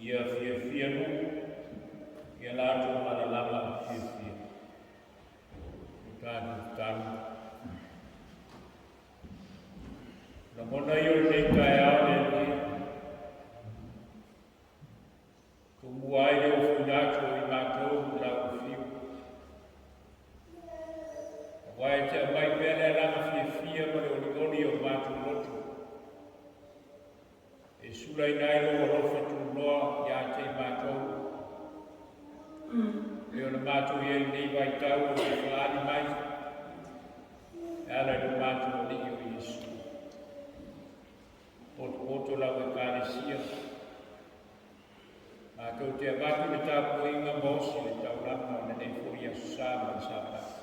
Ia fiafia nuu, ia latou alalala fiafia. O tatou tatalo. Lagona ia o lenei taeao le Alii, tumua ai le ofoina atu o i matou i lau afio. Aua e te aumai pea le alaga fiafia ma le olioli o matou loto. E sulaina ai lou alofa tunoa ia te i matou. E ona matou i ai lenei vaitau o le faaali mai e ala i lo matou Alii o Iesu. Potopoto lau Ekalesia, matou te avatu le tapuaiga ma osi le taulaga o lenei foi Aso Sa ma le Sapati.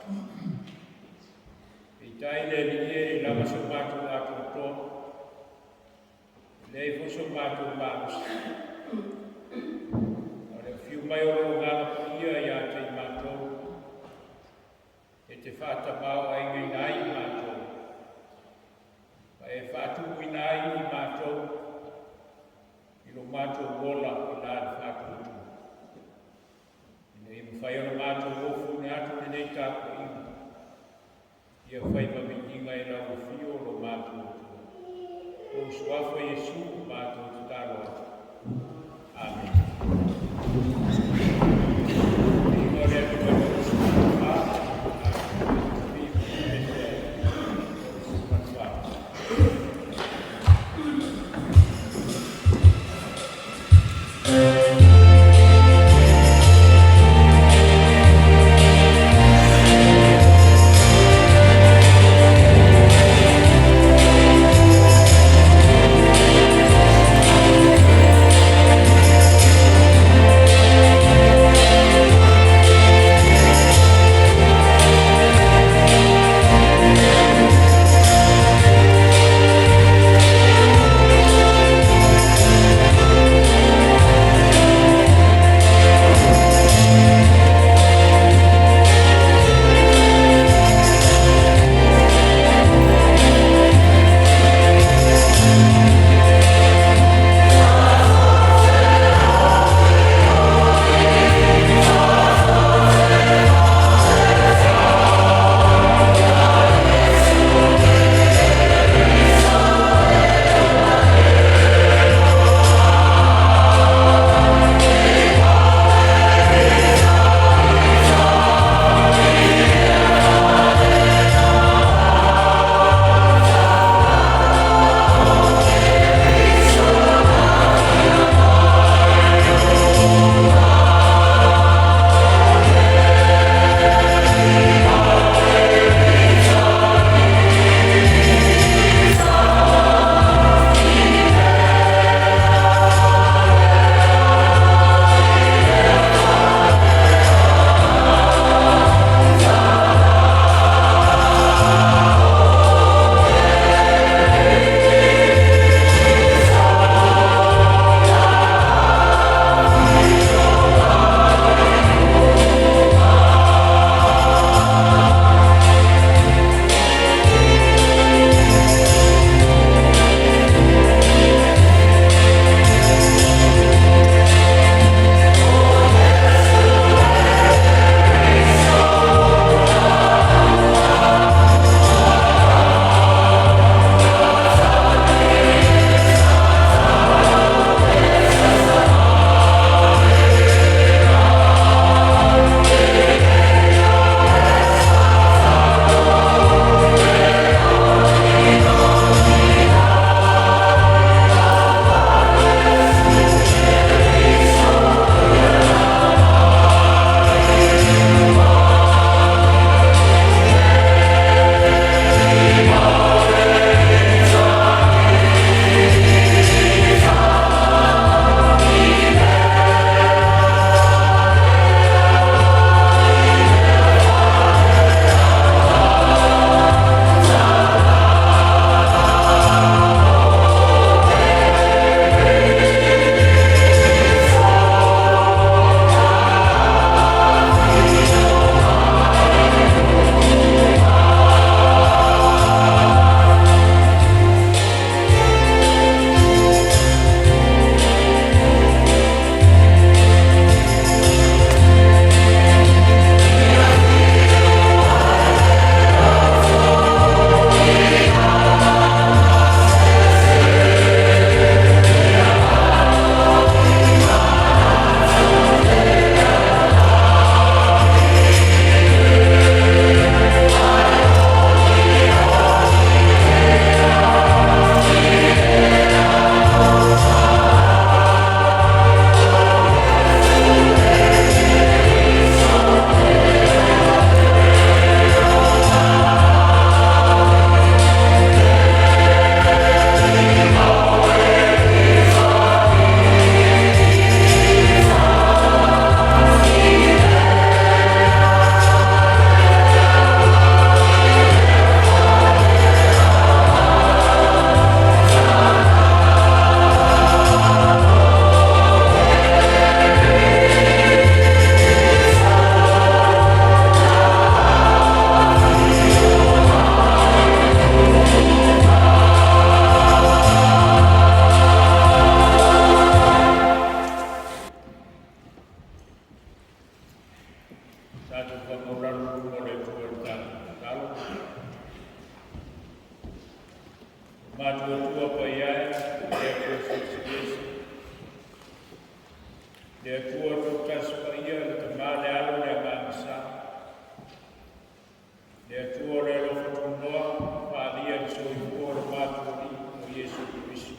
Peitai le Alii e le lava so matou atoatoa, e leai foi so matou malosi. A o le afio mai o lou Agaga Paia ia te i matou, e te faatamāo'aigaina ai i matou, ma e faatumuina ai i matou i lo matou ola i la le faatuatua. Ina ia mafai ona matou ofoina atu lenei tapuaiga, ia fai ma viiga i lau afio lo matou Atua. Lou suafa Iesu matou tatalo atu. Amene. Viiga o le Atua i 34, 34. Le Atua Toatasi Paia, le Tama, le Alo, le Agaga Sa. Le Atua o le alofa tunoa, faaalia le soifua o lo matou Alii o Iesu Keriso.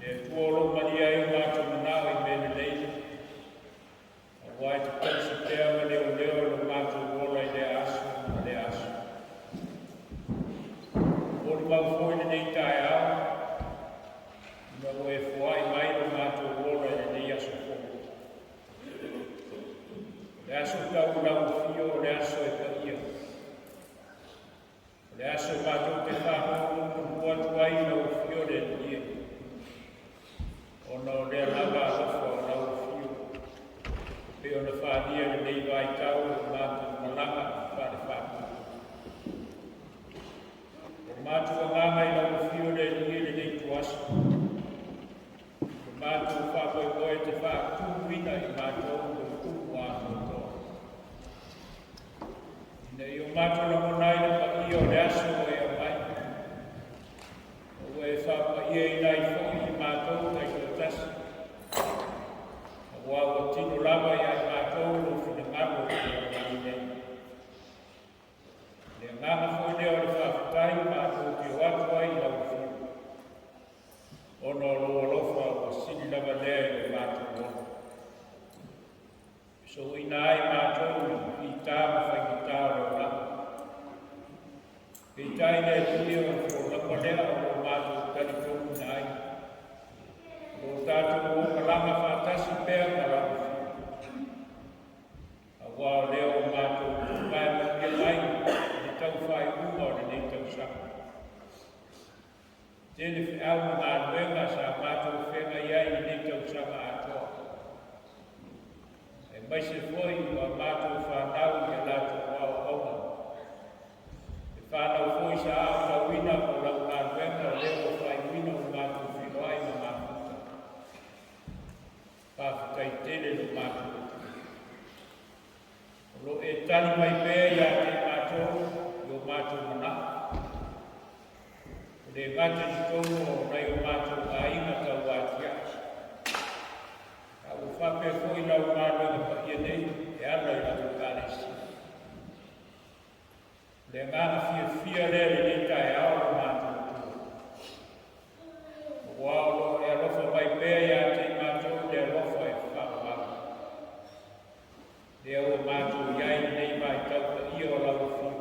Le Atua o lo o malie ai o matou manao i mea lelei, aua e te tausi pea ma leoleo i lo matou ola i lea aso ma lea aso. Molimau foi lenei taeao, ina ua e foai mai lo matou ola i lenei aso fou. O le aso tau i lau afio o le aso e paia. O le aso matou te faanonomanu atu ai i lau afio le Alii e, ona o lea lava alofa o lau afio, e pei ona faaalia i lenei vaitau o matou malaga faale-faatupu. O matou agaga i lau afio le Alii e lenei ituaso, lo matou faamoemoe te faatumuina i matou lou tumu atoatoa. Ina ia o matou lagona ai le paia o le aso ua e aumai, ma ua e faapaiaina ai foi i matou taitoatasi, aua ua tino lava ia i matou lou finagalo i le lalolagi nei. O le agaga foi lea o le faafetai matou te o atu ai i lau afio, ona o lou alofa ua sili lava lea i lo matou ola. Fesooina ai matou i fita ma faigata o le olaga. Peitai le Alii o le folauga lea o lo o matou talitonuina ai, o lo o tatou o malaga faatasi pea ma lau afio. Aua o lea ua matou tuvae manuia mai i le tau faaiuga o lenei tausaga. Tele feau ma galuega sa matou feagai ai i lenei tausaga atoa, aemaise foi o a matou fanau i a latou aoaoga. Le fanau foi sa aotauina mo lau galuega o lea ua faaiuina o matou feiloai ma mafuta. Faafetai tele lo matou Atua. O lo o e tali mai pea ia te i matou i o matou manao. Ua le gata i totonu o nai o matou aiga tauatiae, a ua faapea foi lau galuega paia nei e ala i lau Ekalesia. O le agaga fiafia lea i lenei taeao lo matou Atua, aua o lo o e alofa mai pea ia te i matou i le alofa e faavavau. Lea ua matou i ai i lenei vaitau paia o lau afio.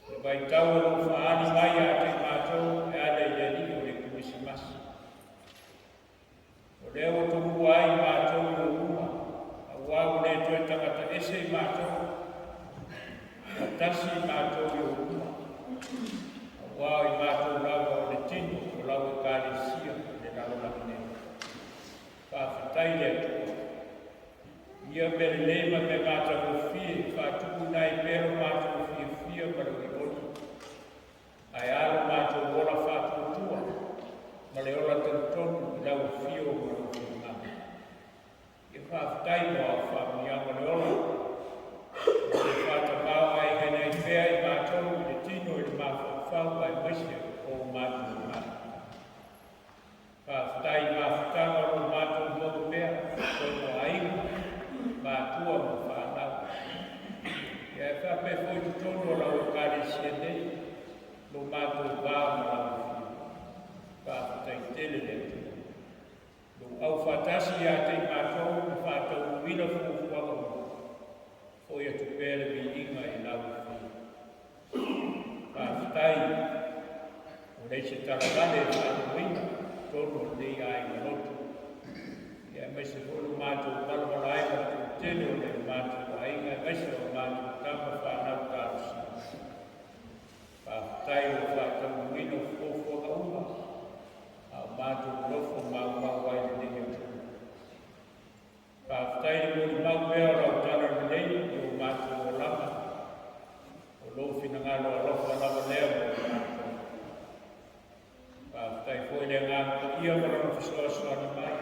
Le vaitau o lo o faaali mai ia te i matou e ala i le Alii o le Kerisimasi. O lea ua tomua ai i matou i ou luma, aua ua le toe tagata ese i matou, ua tasi i matou i ou luma, aua o i matou lava o le tino o lau Ekalesia i le lalolagi nei. Faafetai i le Atua. Ia mea lelei ma mea matagofie e faatupuina ai pea lo matou fiafia ma le olioli, ae a lo matou ola faatuatua ma le ola talitonu i lau afio ma lou finagalo. Ia faafetai mo au faamanuiaga o le ola, ma le faatamaoaigaina ai pea i matou i le tino i le mafaufau aemaise o o matou agaga. Faafetai i mafutaga o lo o matou maua pea, totonu o aiga, matua ma fanau. Ia e faapea foi i totonu o lau Ekalesia nei, lo matou va ma lau Afioga. Faafetai tele le Atua. Lou aufaatasi ia te i matou ma faataunuuina fuafuaga uma, foi atu pea le viiga i lau Afioga. Faafetai ua leai se talavale e faalogoina totonu o lenei aiga lotu, ia aemaise foi lo matou valavala ai ma le toatele o nai o matou aiga, aemaise o matou tama fanau talosia. Faafetai ua faataunuuina o fuafuaga uma, a o matou nofo maumau ai lenei atunuu. Faafetai le molimau pea o lau tala lelei i o matou olaga, o lou finagalo alofa lava lea mo i matou. Faafetai foi le Agaga Paia ma lona fesoasoani mai,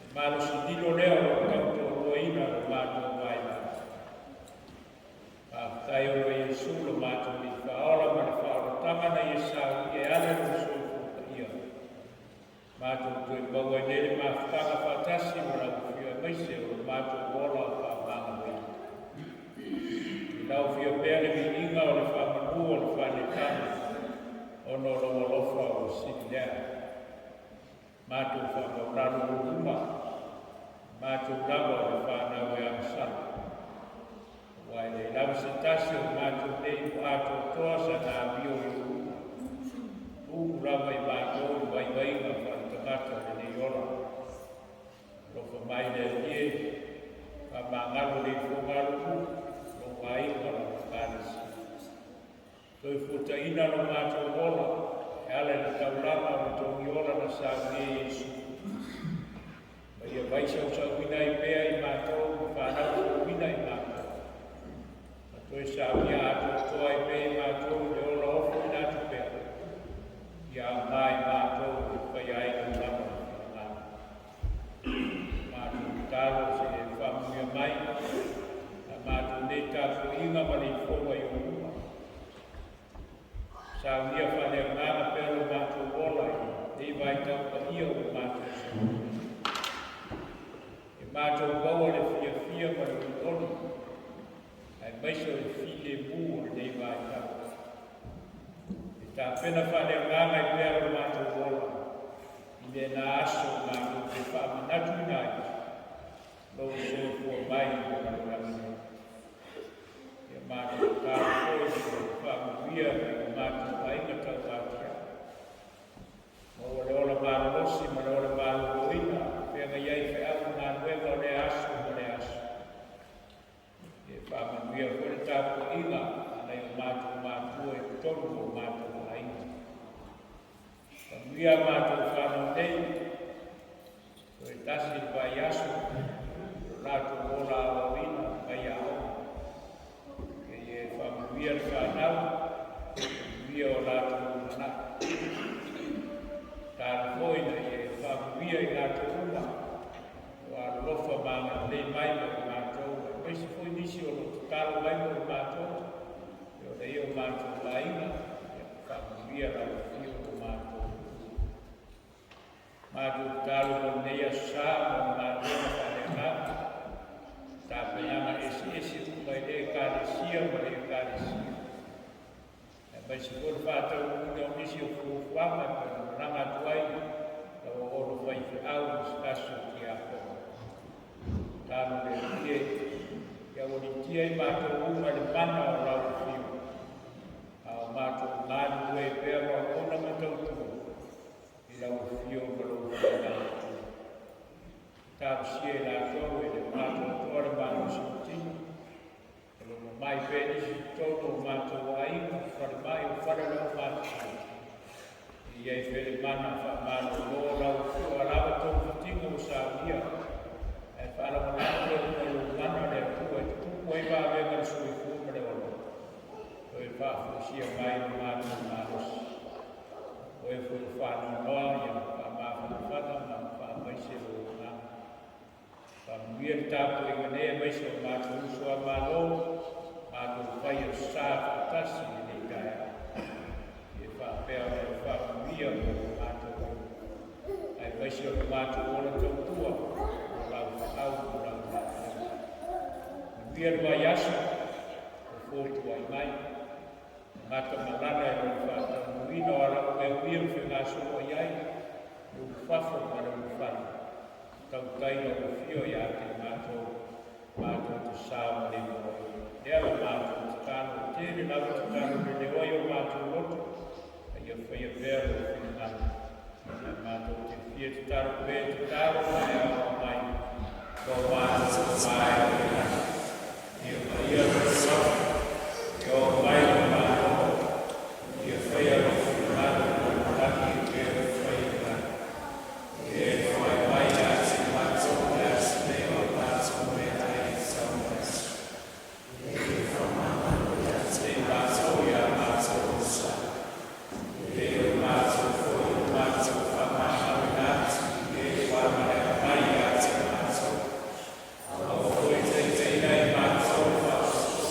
le malosi lilo lea o lo o tautoaluaina lo matou vaivai. Faafetai ona o Iesu lo matou Alii Faaola ma le faaolataga na ia saunia e ala i lou soifua paia. Matou toe maua ai nei le mafutaga faatasi ma lau Afio aemaise o lo matou ola faamagaloina. I lau Afio pea le viiga o le faamanu o le faanetano ona o lou alofa ua sili lea. Matou faamaulalo o uma, matou lava o le fanau e agasala. Aua e leai lava se tasi o matou nei ua atoatoa sana amio i ou uma. Tumu lava i matou i vaivaiga faaletagata o lenei ola. Alofa mai le Alii e, faamagalo le ifoga a lou nuu, lou aiga, lau Ekalesia. Toe fuataina lo matou ola e ala i le taulaga o le togiola na saunia e Iesu. Ma ia vaisausauina ai pea i matou ma fanau fouina i matou. Ma toe saunia atoatoa ai pea i matou i le ola ofoina atu pea. Ia aoga i matou e faia ai lau lava ma finagalo. Matou tatalo se i e faamanuia mai la matou nei tapuaiga ma le ifoga i ou luma. Saunia faaleagaga pea lo matou ola i lenei vaitau paia ua matou soifua. E matou maua le fiafia ma le olioli, aemaise o le filemu o lenei vaitau. E tapena faaleagaga ai pea lo matou ola i lena aso matou te faamanatuina ai lou soifua mai i le lalolagi nei. Ia matou tatalo foi i le faamanuia i o matou aiga tauatiae. Maua le ola malolosi ma le ola maloloina e feagai ai feau ma galuega o lea aso ma lea aso. Ia faamanuia foi le tapuaiga a nai o matou matua i totonu o matou aiga. Faamanuia a matou fanau nei, toe tasi le vaiaso o latou ola aoaoina mai aoga. Ia e faamanuia le fanau, manuia o latou lumanai. Tatalo foi ina ia e faamanuia i latou uma o alolofa ma agalelei mai mo i matou, aemaise foi nisi o lo o tatalo mai mo i matou, e ona ia o matou aiga, ia faamanuia lau afio o matou. Matou tatalo mo lenei aso sa mo le galuega faaleagaga, tapenaga eseese uma i le Ekalesia ma le Ekalesia. Aemaise foi le faataunuuina o nisi o fuafuaga e pei ona malaga atu ai lau auauna faifeau ma se tasi o tiakono. Tatalo le Alii e, ia aualiitia i matou uma i le mana o lau afio, a o matou galulue ai pea ma auauna ma tautua i lau afio ma lou finagalo. Talosia i latou e le o atoatoa le malosi o tino, o lo o mamai pea nisi i totonu o matou aiga, falemai o fale o le aumatutua. E i ai pea le mana faamalolo o lau afio a lava tou fitiga ua saunia, ae faalagolago le uma i lou mana o le Atua e tutupu ai vavega le soifua ma le ola, toe faafoisia mai lo matou malosi. O e foi o faanoanoa ia faamafanafana ma faamaise lou agaga. Faamanuia le tapuaiga nei aemaise o matou uso a Malo, matou faia sa faatasi i lenei taeao. Ia faapea ona e faamanuia mo matou uma, aemaise o le matou ola tautua mo lau feau ma lau galuega. Manuia le vaiaso o fotuai mai. Gata malala e lou faataunuuina o ala uma e uia ma fegasoloai ai le ulufafo ma le ulufale. Tautai lau afio ia te matou, matou te saogalemu ai. Lea la matou tatalo, e tele lava tatalo leleu ai o matou loto, a ia faia pea lou finagalo. Ae matou te fia tatalo pea i tatalo ma e aoao mai, lo matou mae o le lagi. Ia paia lou alofa, ia oo mai lou Malo, ia faia lou finagalo i le lagi e pei ona faia i le lagi. Ia e fai mai ia te matou le aso nei o matou meaai e tatau mai. Ia te matou ia matou osa, e pei o matou foi o matou faamagaloina atu i e ua agalea mai ia te matou. Aua foi taitaiina i matou faasoasoa.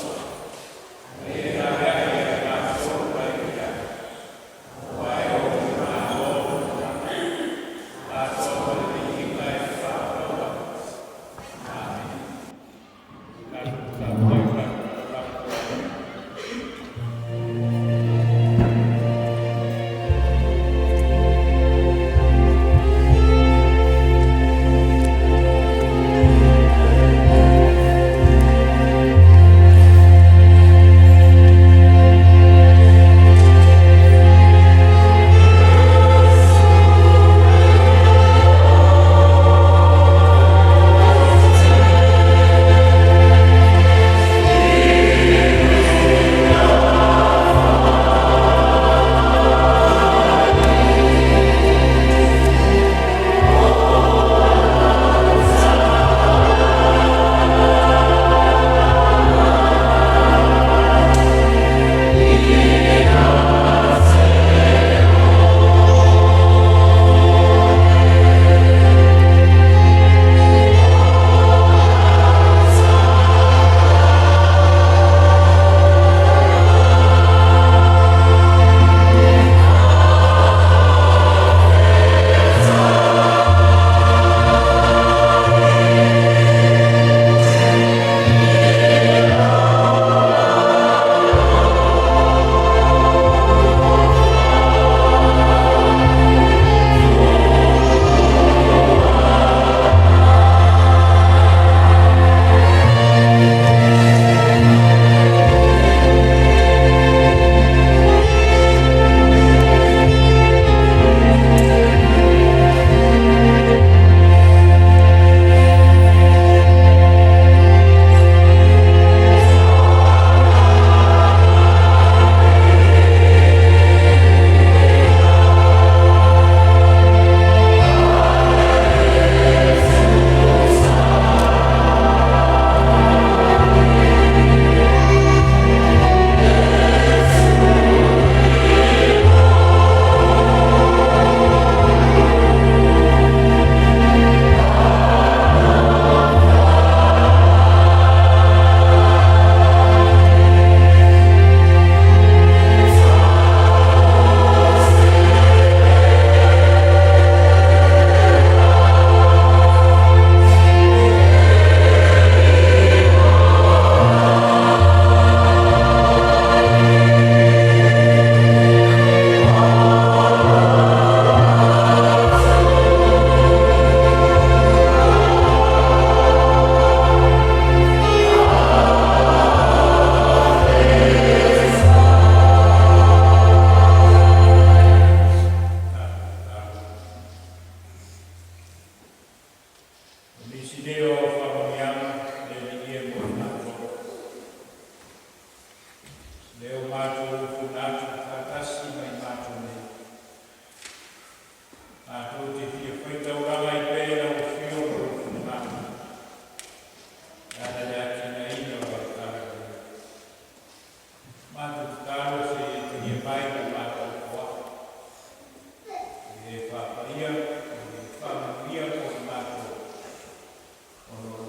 O nisi nei o au faamanuiaga le Alii e mo i matou. Lea o matou tuuina atu faatasi ma i matou nei. Matou te fia faitaulaga ai pea i lau afio ma lou finagalo, e ala i le atinaeina o lau Talalelei. Matou tatalo se i e talia mai le matou foaa, i e faapaia, i e faamanuia mo i matou, ona o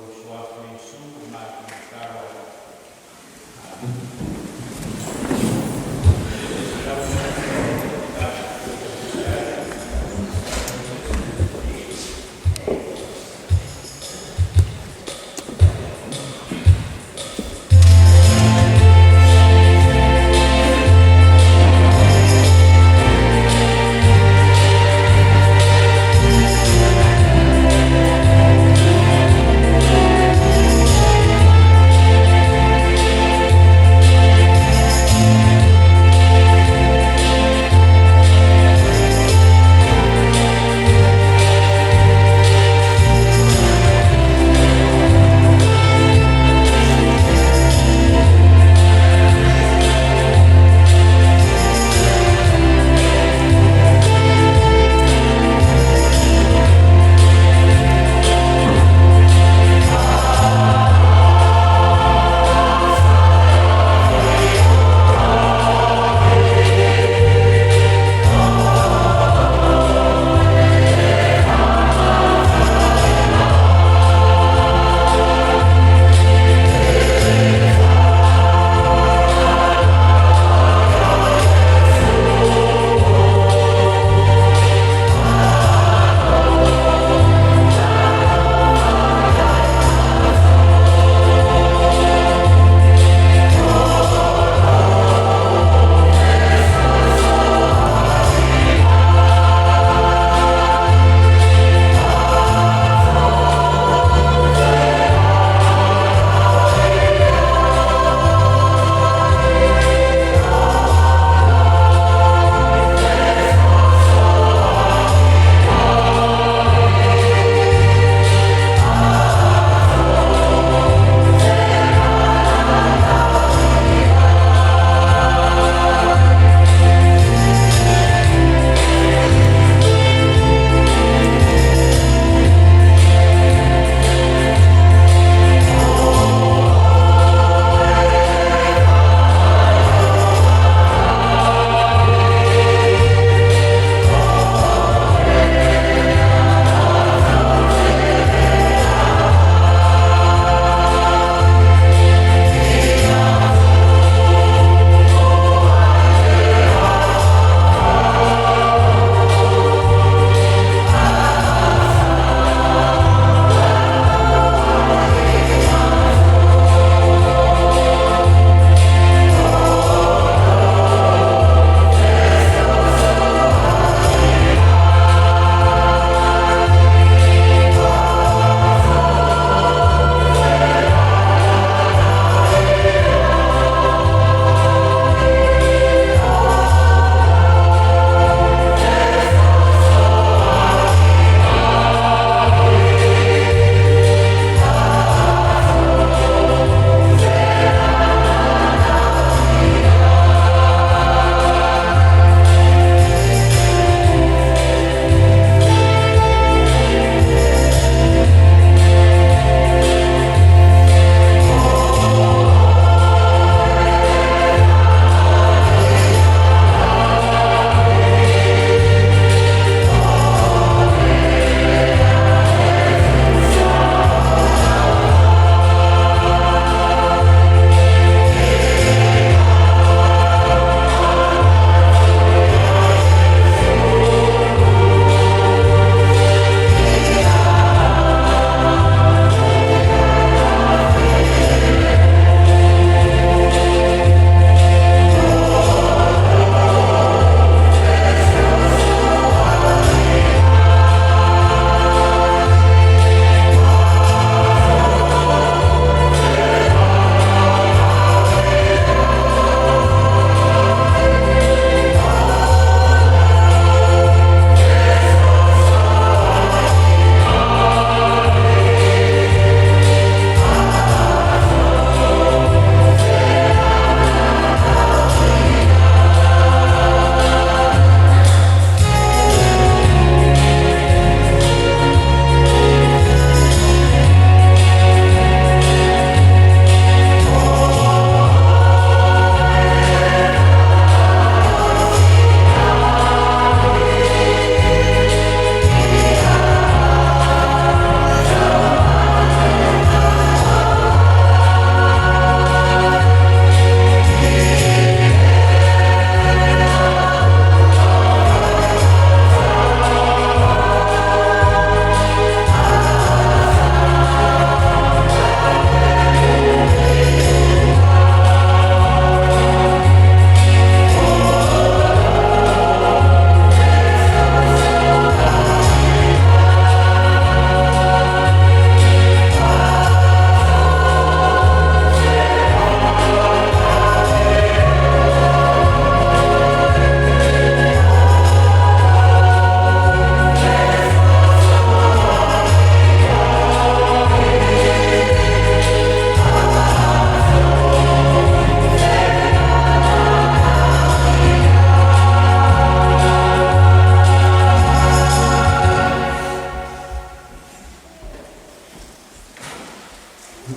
O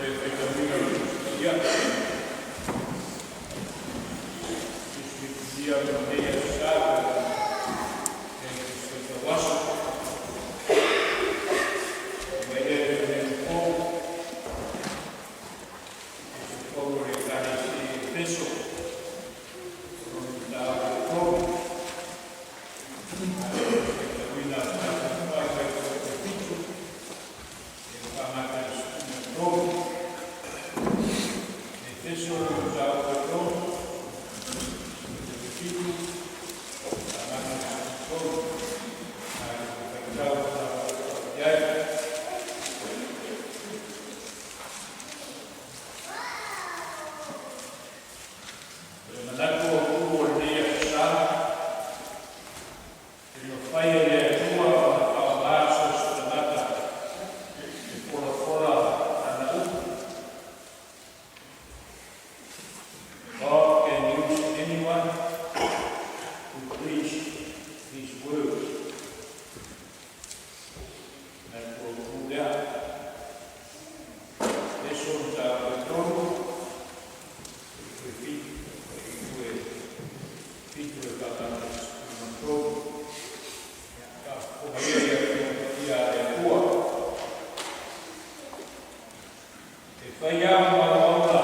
le faitauina o le Tusi Paia, Tusi Filifilia mo lenei Aso Sa e le Tusi Faitau Aso. Mai lea i le Testament Fou, Tusi Fou o le Ekalesia i Efeso, lona mataupu e 3. A le faitauina amata mai le 7 e faamata i le 13. Efeso mataupu e 3, 7, amata i le 13. A le faitau i ai. O le manatu autu o lenei Aso Sa, e mafai e le Atua ona faaaoga so o se tagata e folafola lana upu. God can use anyone to preach His word. Manatu autu lea. Efeso mataupu e 3, e 7 e faamata i le 13. Faafofoga ia ia le Atua. E fai lava ma auauna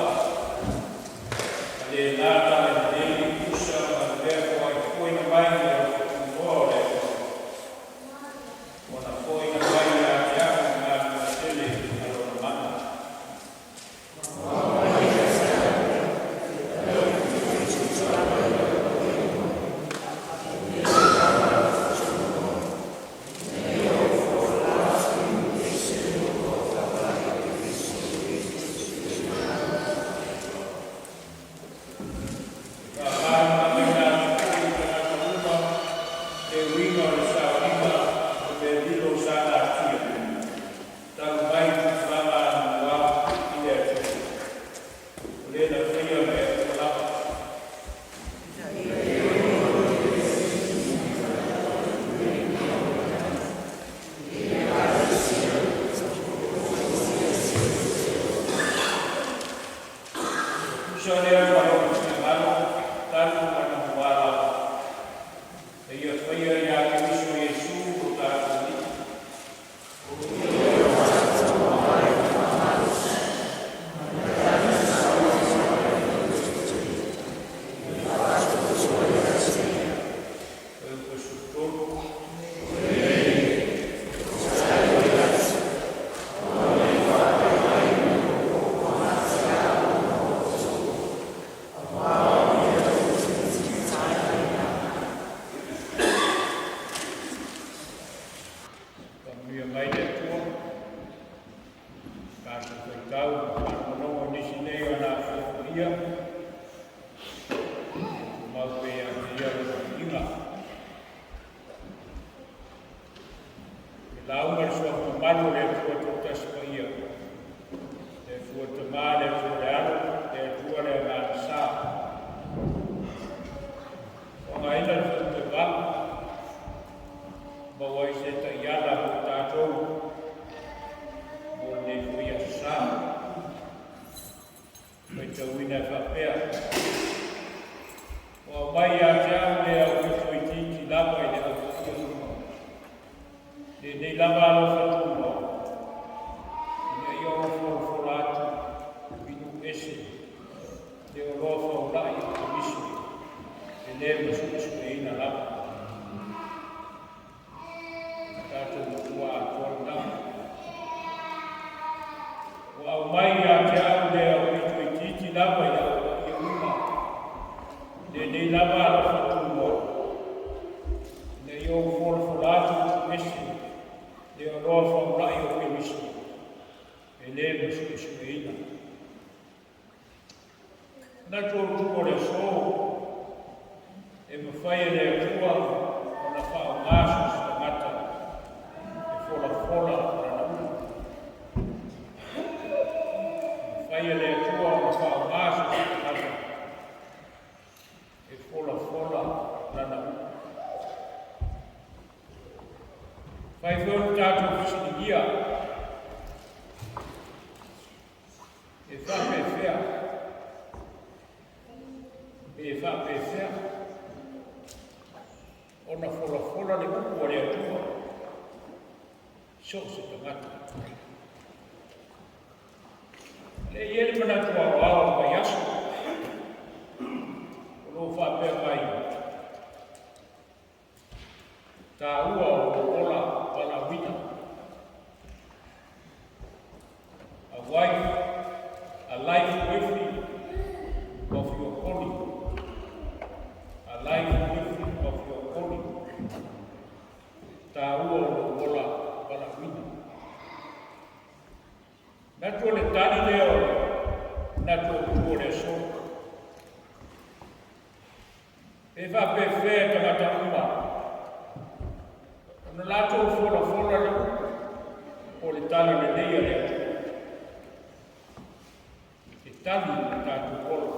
a lena talalelei e tusa ma le mea foaina mai i le alofa o le Atua. Ona foaiina mai ia te au le galuega tele a lona mana. Faamalamalamaina atu foi i tagata uma le uiga o le sauniga o mea lilo sa natia, talu mai tupulaga anamua i le atunuu. O le na faia mea uma lava. Tusa lea ma lona finagalo talu anamua lava. E ia faia ia Keriso Iesu lo tatou Alii. Fuaiupu 13. Faamanuia mai le Atua, tatou faitau ma faalogologo i nisi nei o ana Aso Paia, tumau pea ia te ia lona viiga. Le lauga le suafa mamalu o le Atua Toatasi Paia, le Atua Tamā, le Atua le Alo, le Atua le Agaga Sa. Faaaogaina le fuaiupu e 8, maua ai se taiala mo tatou mo lenei foi Aso Sa. Faitauina e faapea, ua aumai ia te au le aupito itiiti lava i le au paia uma. Lenei lava alofa tumau, ina ia ou folafola atu i nuu ese le oloa faulai o Keriso e le masuesueina lava. Tatou matua atoa lena. Ua aumai ia te au le aupito itiiti lava i le au paia uma. Lenei lava alofa tumau, ina ia ou folafola atu i nuu ese le oloa faulai o Keriso e le masuesueina. Manatu autu o le aso, e mafai e le Atua ona faaaoga so o se tagata e folafola lana upu. E mafai e le Atua ona faaaoga so o se tagata e folafola lana upu. Fai foi o tatou fesiligia so o se tagata. Le i ai le manatu aoao o le vaiaso, o lo o faapea mai, taua o lou ola valaauina. A wife, a life worthy of your calling. A life worthy of your calling. Taua o lou ola valaauina. Manatu o le tali lea o le manatu autu o le aso. Pe faapefea tagata uma ona latou folafola le upu po o le tala lelei a le Atua e tali i lo tatou ola,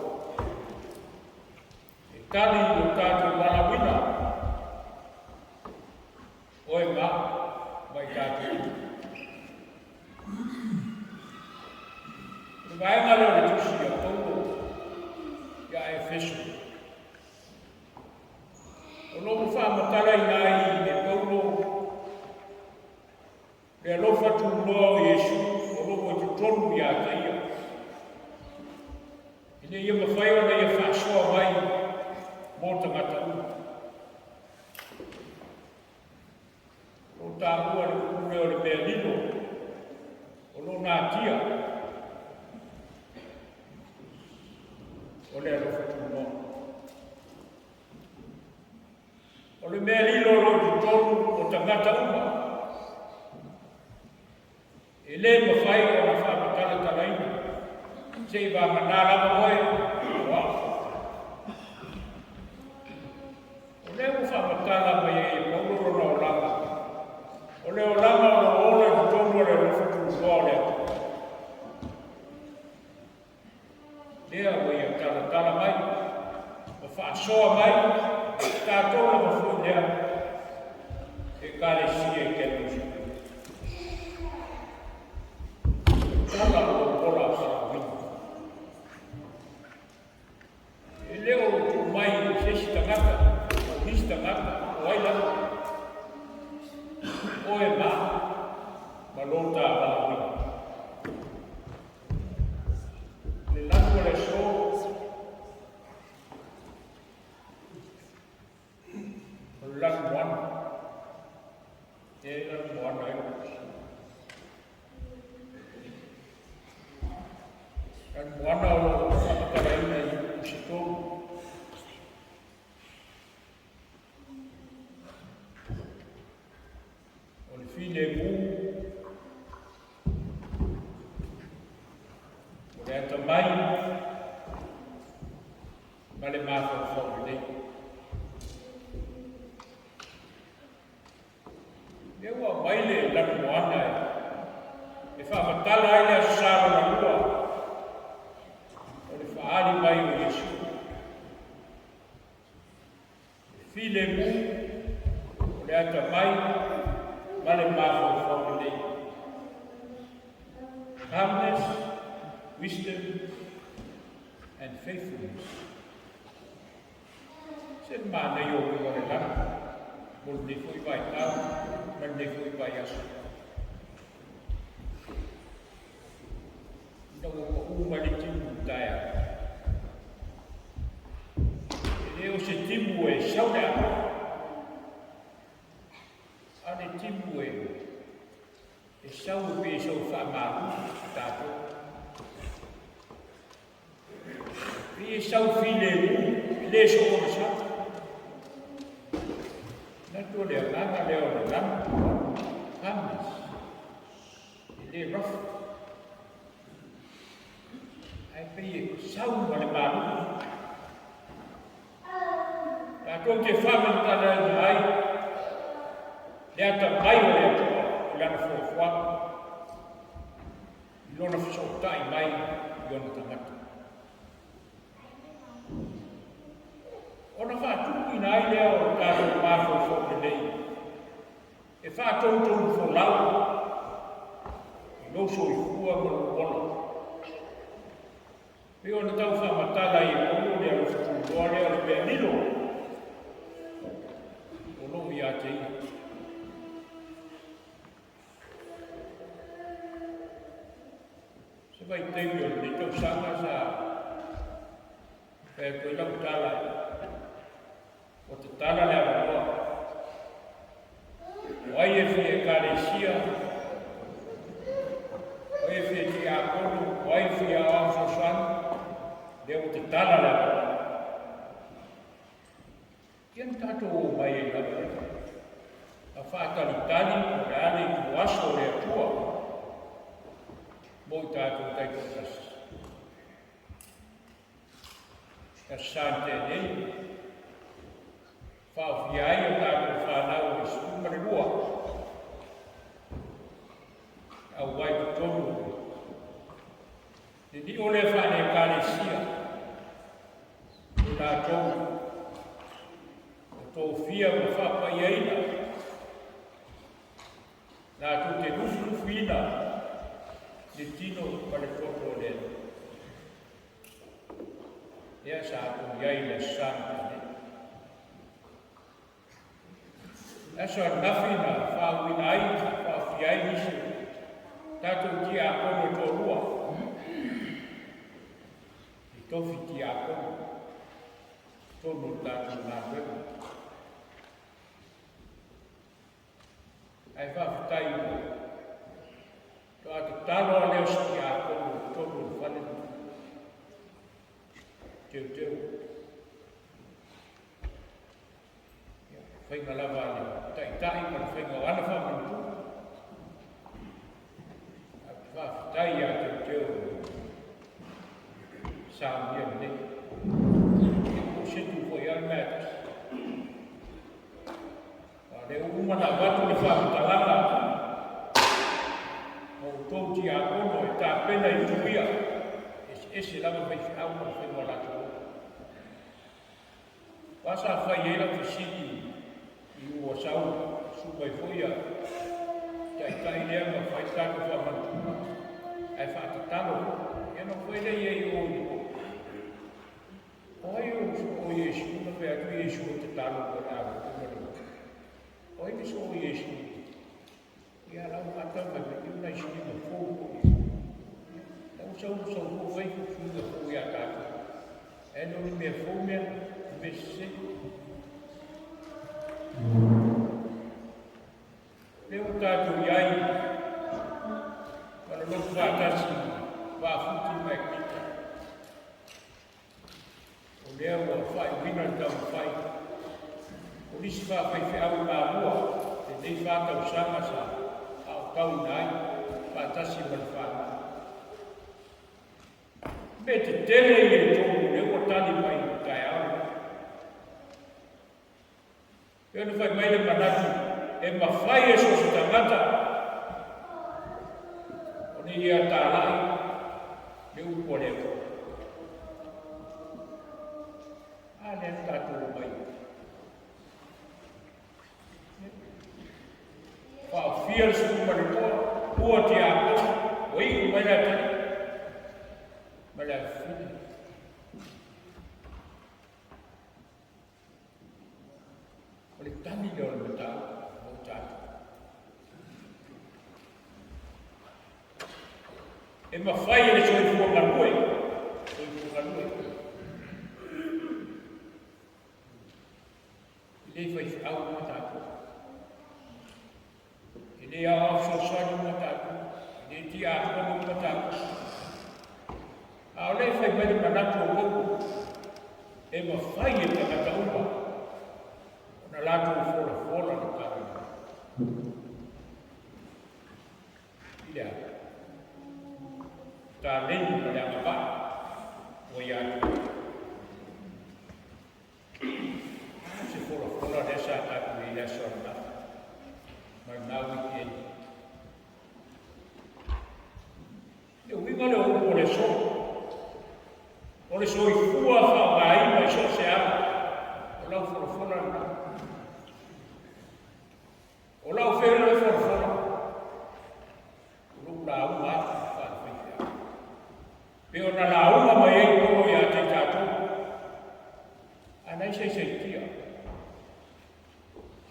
e tali i lo tatou valaauina, oe ma au ma i tatou uma. O le vaega lea o le tusi a Paulo ia Efeso, o lo o faamatalaina ai e Paulo le alofa tunoa o Iesu o lo o i totonu ia te ia, ina ia mafai ona ia faasoa mai mo tagata uma. O lo o taua le upu lea o le mea lilo o lo o natia o le alofa tunoa. O le mea lilo o lo o i totonu o tagata uma, e le mafai ona faamatalatalaina, se i vagana lava oe o au. O lea ua faamatala mai ai e Paulo lona olaga, o le olaga o lo o ola i totonu o le alofa tunoa o le Atua. Lea ua ia talatala mai ma faasoa mai tatou lava foi lea Ekalesia i Kenosi. Tala o lou ola valaauina. E le o tuu mai i se isi tagata, o nisi tagata, o ai lava. Oe ma au, ma lo ta valaauina. Le lanu o le aso, o le lanu moana. E lanu moana e lanu moana o lo o faamatalaina i upu se tolu. O le filemu, o le atamai, ma le mafaufau lelei. Lea ua aumai le lanu moana e faamatala ai le Aso Sa lona lua o le faaali mai o Iesu. Le filemu, o le atamai, ma le mafaufau lelei. Calmness, wisdom, and faithfulness. Se manaia o uiga o le lanu mo lenei foi vaitau ma lenei foi vaiaso. Ina ua pau mai le timu i le taeao, e le o se timu e sau le atoa, a le timu e sau e pei e sau e faamalu tatou. Pei e sau filemu, e le soona sau. Manatu o le agaga lea o le lanu, calmness, e le rough. Ae pei e sau ma le malu. Tatou te faamatalaina ai le atamai o le Atua i lana fuafuaga, i lona fesootai mai i ona tagata. Ona faatupuina ai lea o le tatou mafaufau lelei e faatolutolu folau i lou soifua ma lou ola. Pei ona tau faamatala ai e Paulo le alofa tunoa lea o le mea lilo o lo o ia te ia. vaitaimi o lenei tausaga sa fai atu ai lau tala, ua tatala le avanoa. O ai e fia Ekalesia, o ai e fia tiakono, o ai e fia aoao fesoasoani, lea ua tatala le avanoa. Ia na tatou o mai ai lava lea. A faatalitali po o le a le ituaso o le Atua mo i tatou taitoatasi. Aso Sa na tea nei, faaofia ai a tatou fanau e 12 e auai i totonu o le lio lea faale-Ekalesia o latou ua tofia ma faapaiaina latou te lufilufiina le tino ma le toto o le Alii. Lea sa atu i ai le Aso Sa na tea nei. Le aso ananafi na faauuina ai ma faaofia ai nisi o tatou tiakono e toalua i tofi tiakono totonu o le tatou galuega. Ae faafetai ua toa tatalo a lea o se tiakono i totonu o le fale lenei. Teuteu. Ia, faiga lava a le taitai ma le faiga o ana faamanatua. Ae ou te faafetai ia Teuteu saunia lenei. Ia, po o setu foi lava le mea e tasi. A o lea ua uma ona avatu le faamatalaga a outou tiakono e tapena i itu ia, eseese lava faifeau ma le faiga o latou ola. O a sa fai ai lau fesili i ua sau susu mai foi ia taitai lea ma fai le tatou faamanatuga ae faatatalo foi. Ia ona ou fai lea i ai i o i O ai o o Iesu? Na fai atu Iesu e tatalo mo le ave ma le O ai le so o Iesu? Ia lau ata mai mai i una suiga fou foi. Lau sau sau fou fai suiga fou ia tātou. E no ni mea fou mea, mea sese. Lea ua tatou i ai ma le lotu faatasi Vaafuti ma Ekita. O lea ua faaiuina le taumafai o nisi faafaifeau i Malua lenei 4 tausaga sa aotauina ai faatasi ma le fanau. Mea tetele ia i totonu o lea ua tali mai i le taeao lenei. E ona fai mai le manatu e mafai e so o se tagata ona ia talai le upu a le Atua. A lea na tatou omai. Faaofia le 12, ua tiakono, ua iu mai le atalii ma le afafine. O le tali lea o le mataupu mo tatou. E mafai e le soifua galue, soifua galue. E le faifeau uma tatou. E le aoao fesoasoani uma tatou. E le tiakono uma tatou. A o lea e fai mai le manatu o Paulo, e mafai e tagata uma ona latou folafola le tala i le a? Taleni ma le agavaa ua ia te oe. Se folafola lea sa tatou i le aso ananafi ma lena weekend. Le uiga lea o upu o le aso, o le soifua faaaogaina i so o se ala, o lau folafola lena. O lau feiloai folafola, o lou lauga atu faale-faifeau. Pe ona lauga mai ai Polo ia te i tatou, a nai saisaitia,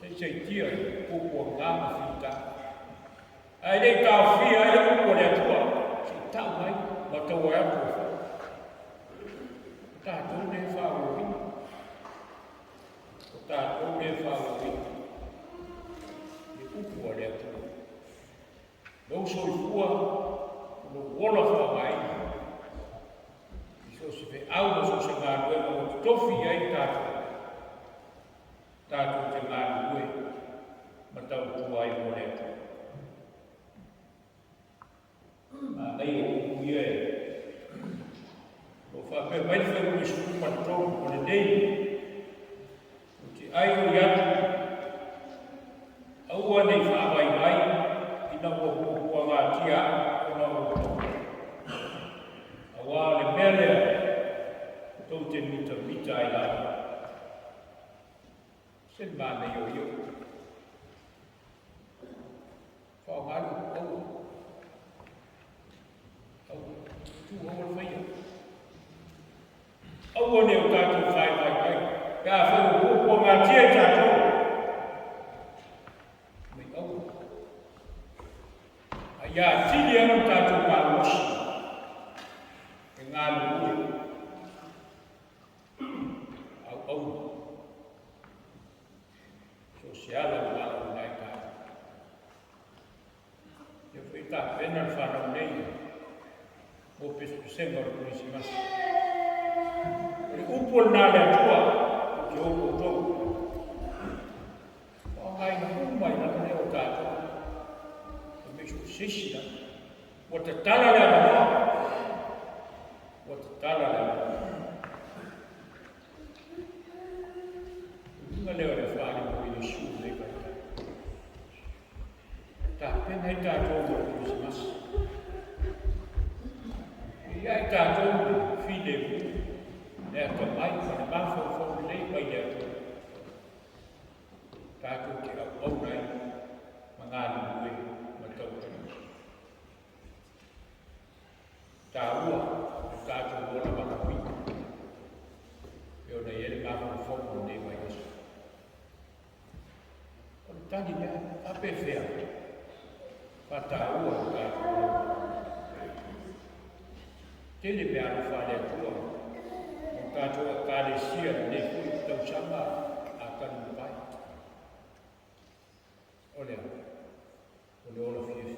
saisaitia i puapuaga ma fita. Ae le i taofia ai le upu a le Atua, se i tau mai Lou soifua ma lou ola faaaogaina i so o se feau ma so o se galuega ua totofi i ai tatou, tatou te galulue ma tautua ai mo le Atua. Manaia o upu ia e o faapea mai le Fuaiupu 13 o lenei, ou te ai oi atu, aua ne i faavaivai ina ua puapuagatia au ona o outou. Auā o le mea lea tou te mitamita ai lava. Se le manaia o ia upu. Faaaoga le upu aua. Aua. Tu aua le faia. Aua ne o tatou faefaefae. Pe afai ua puapuagatia i tatou. Mai aua. A ia atili ai lo tatou malosi e galulue auauna. So o se ala ua valaauina ai tatou. Ia foi tapena le fanau nei mo pesepesega o le Kerisimasi. O le upu o lena a le Atua, ou te o outou. Faaaogaina uma ai lava lea o tatou. E mei so o se isi lava. Ua tatala le avanoa. Ua tatala le avanoa. Uiga lea o le faaaliga o Iesu i lenei vaitau. Tapena ai tatou mo le Kerisimasi. E i ai tatou le filemu, le atamai ma le mafaufau lelei mai le Atua. Tatou te auauna ai ma galulue ma tautua. Taua le tatou ola valaauina e ona i ai le mafaufauga o lenei vaiaso. O le tali lea, faapefea faataua le tatou ola valaauina. Tele mea alofa a le Atua mo tatou Ekalesia i lenei foi tausaga a talu mai. O le a? O le ola fiafia.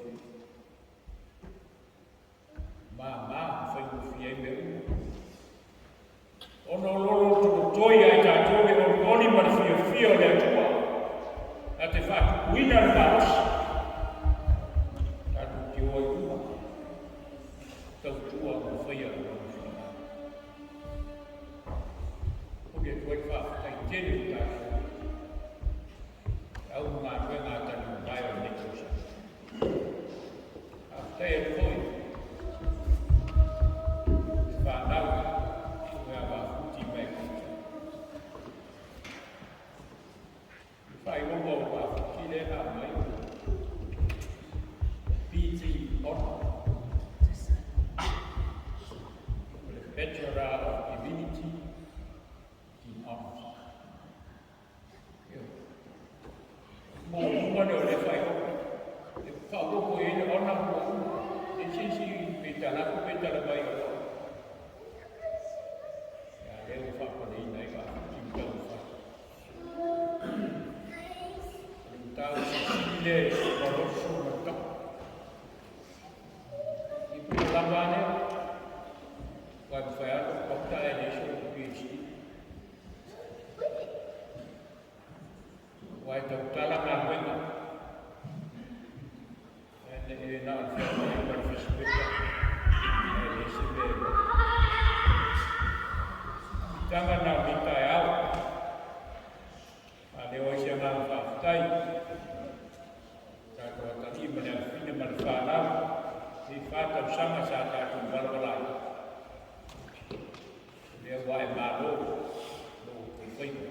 Māmā ma faigofie ai mea uma. Ona o lo lotolotoi ia i tatou le olioli ma le fiafia o le Atua, na te faatupuina le malosi. Tatou te o ai uma, tautua ma faia lona finagalo. Momoli atu ai le faafetai tele i tatou au ma galuega a taliumae o lenei tausaga. Faafetai atu foi i fanau i mea mafuti mai kuta. Le faailoga o mafuti lea na aumai o PT Honor. O le Bachelor of Divinity in Honors. Mo uma lea o le faailoga. E faaopoopo i ai le ona ua uma. E se isi pe tala atu pe tala mai o loa. Ia lea ua faapaleina ai faafuti ma taumafai. O le mataupu silisili lea e soa ma le tau. I pule lava lea. Ua e mafai lava ona pauta ae leai sou PhD. Ua e tautala galuega. Ae ne i na o le feagai ma le fasipepa. Ae leai se mea e logo. Amitaga na o lenei taeao. Faaleo ai se agaga faafetai. Tatou atalii ma le afafine ma le fanau i 4 tausaga sa tatou valavala ai. O lea ua e malo lo outou faiva.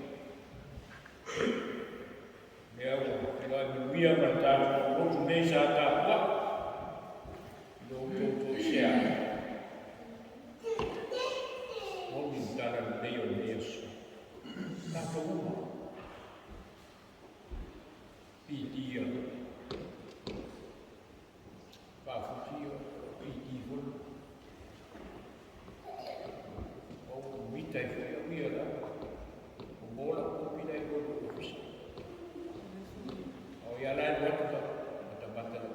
Lea ua feiloai manuia ma le tatou lotu nei sa tapuai i lo outou toesea. Moni le tala lelei o lenei aso. Tatou uma. PD a faafuti o PD foi. O mita i foi au ia la. O mo la kopi la i lo ofisa. O ia la e atu matamata la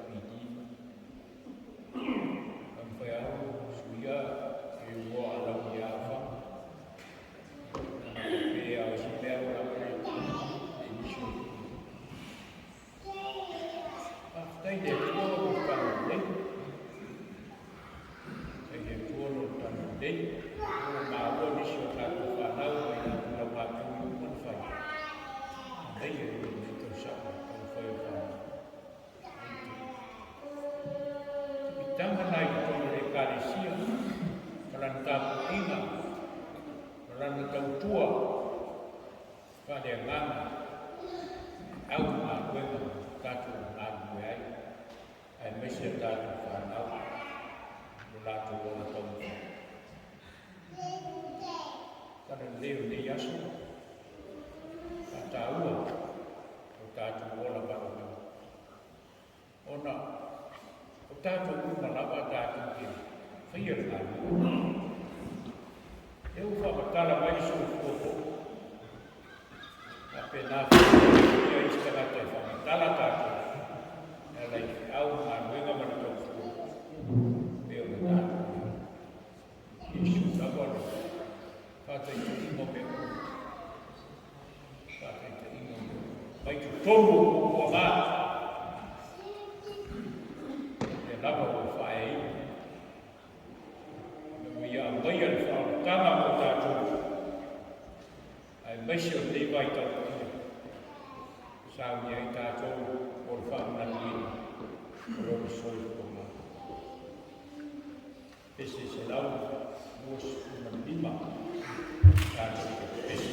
Faafetai i le Atua mo le talalelei. Faafetai i le Atua mo le talalelei. Ua maua nisi o tatou fanau mai latou laugatui uma na fai. Manaia ia lenei tausaga taumafai o fanau. Mitaga na i totonu o le Ekalesia, ma lana tapuaiga, ma lana tautua faaleagaga, au galuega tatou galulue ai, aemaise a tatou fanau, lo latou ola taumafai. Talalelei o lenei aso, faataua o tatou ola valaauina. Ona o tatou uma lava tatou te faia le galuega. E ua faamatala mai le soifua foi. Faapena foi ia isi tagata e faamatala tatou e ala i feau ma galuega ma le tautua pei ona tatou i ai. Iesu lava le faataitaiga o mea uma. Faataitaiga o mea uma. Mai totonu o puapuaga. Lea lava ua faaeaina. Ina ua ia aumaia le faaolataga mo tatou, aemaise o lenei vaitau paia, saunia ai tatou mo le faamanatuina o lona soifuaga. Pese 125, tatou te pese 125.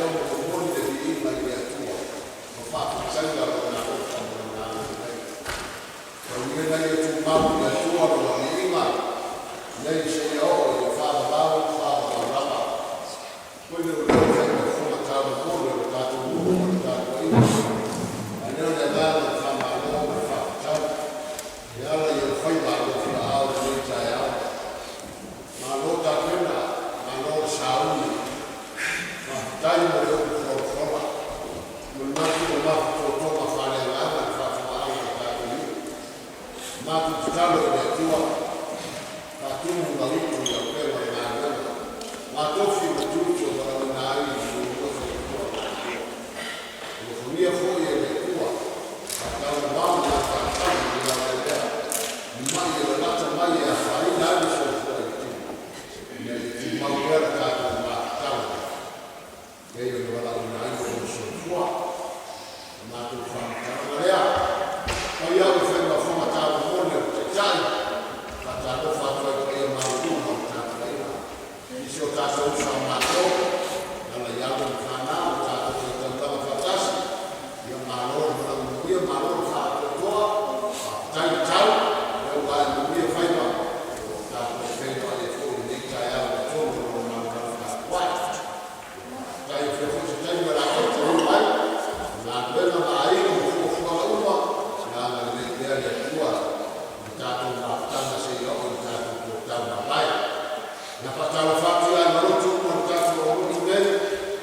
atoa ma momoli le viiga i le Atua ma faafetaiga Lona alofa ma Lona agalelei. Taulimaina ia tumau i le Atua Lona viiga nei seia oo i le faavavau faavavau lava. Koe le o lea fai ma fofoga taumomoli o le tatou nuu ma le tatou aiga. A lea o le agaga o le faamalo ma le faafetai e ala i ou faiva alofiaao i lenei taeao. Malo tapena, malo le sauni. Faafetai mo le upu folafola. Manatu o mafutotoga faaleagaga le faafofogaaga a le tatou nuu. Matou tatalo i le Atua, faatumu mautu i auupega o le galuega, matofi ma tiute o valaauina ai i le muamua faiatua o tatou. Alofagia foi e le Atua, faataumamao ma matafale i le laueleelea, ni mai e lalata mai e afaina ai le soifua i le tino, ina ia tumau pea le tatou mafutaga pei ona valaauina ai lo oe soifua. O matou faamatalaga lea, mai au e faimafoga taumomoli o le Taitai, faatalofa atu ai i paia maualuga o le tapuaiga. Nisi o tatou uso a malo, e ala i alo ma fanau ua tatou faitaulaga faatasi, ia malo le malaga manuia, malo le faatoatoa, faafetai le tau, lea ua ae manuia faiva, o lo o tatou feiloai ai foi i lenei taeao i totonu o lona malumalu tapuai. Faafetai o fea foi se taimi o le a tautaua ai, galuega ma aiga ma fuafuaga uma, ia agalelei pea le Atua i le tatou mafutaga seia oo i le tatou toe tau mavae. Ia faatalofa atu i aiga lotu uma o le tatou aulotu nei,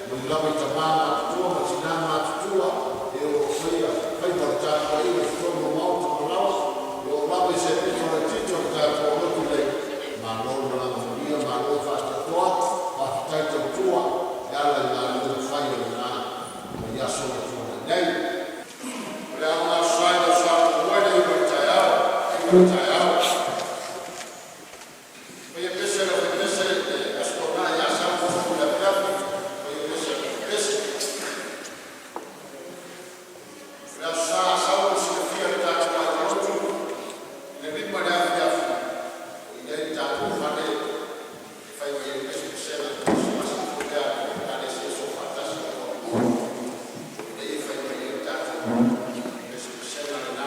mai lava i tama matutua ma tina matutua e o lo o faia faiva o le tapuaiga i totonu o maota ma laoa, e oo lava i se pito laitiiti o le tatou aulotu nei, malo le malaga manuia, malo le faatoatoa, faafetai tautua e ala i galuega fai o lena mai aso ua tuanai nei. O le a ou gafasua ai lau suafa le iu o le taeao, iu o le taeao. Faia pese lau fai pese i le Aso Toonai ia Sau i le afiafi, faia pese lau pese. O le Aso Sa a sau mo le silafia e le tatou aiga lotu, i le 5 i le afiafi, o i ai le tatou fale e fai mai ai le pesepesega o le kerisimasi foi lea a le Ekalesia Soofaatasi a Honolulu. O i inei e fai mai ai le tatou pesepesega lena.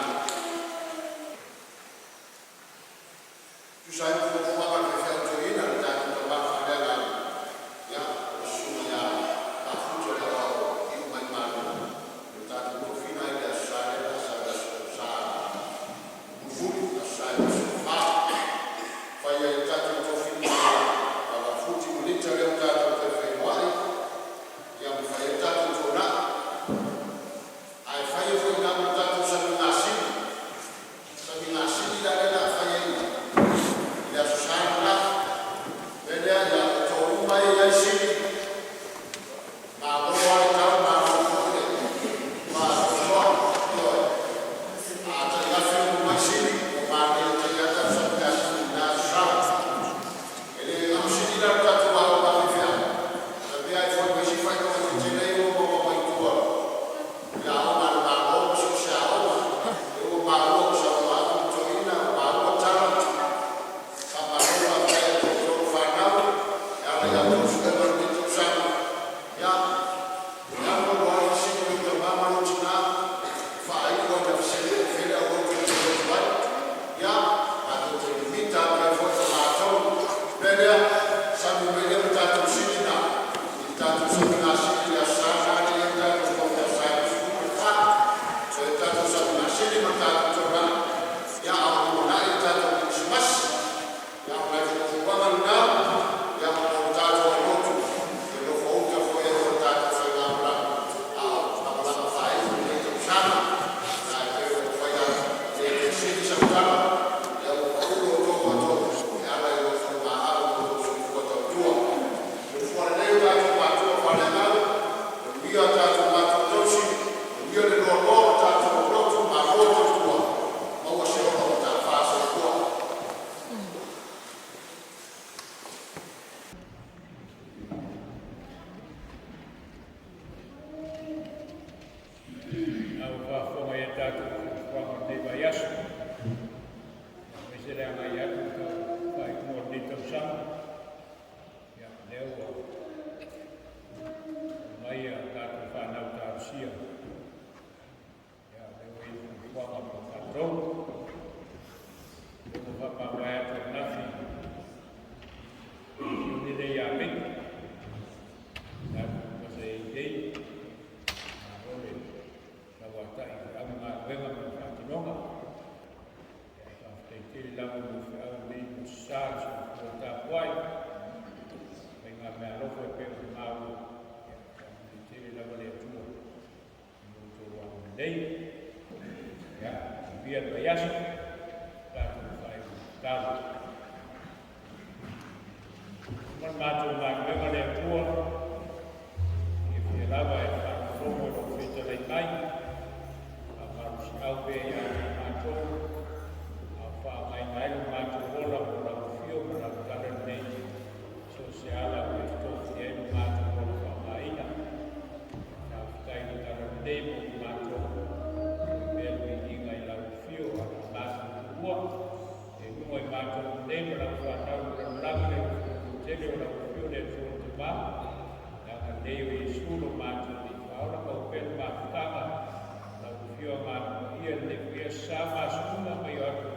Lenei. Ia, manuia le vaiaso, tatou faaiu tatalo. Uma le matou galuega le Atua, fiafia lava e faalogologo i lou fetalai mai, faamalosiau pea ia te matou, a o faaaogaina ai lo matou ola mo lau afio ma lau tala lenei, so o se ala ua e tofia ai lo matou ola faaaogaina. Faafetai i le tala lenei mo i matou, foi pea le viiga i lau afio a le matou tuua, e luga i matou nei ma lau fanau i le lalolagi le tele o lau afio le Atua le Tama, agalelei o Iesu lo matou Alii Faaola mau pea le mafutaga, lau afio agaga paia lenei foi aso sa ma aso uma mai o atu.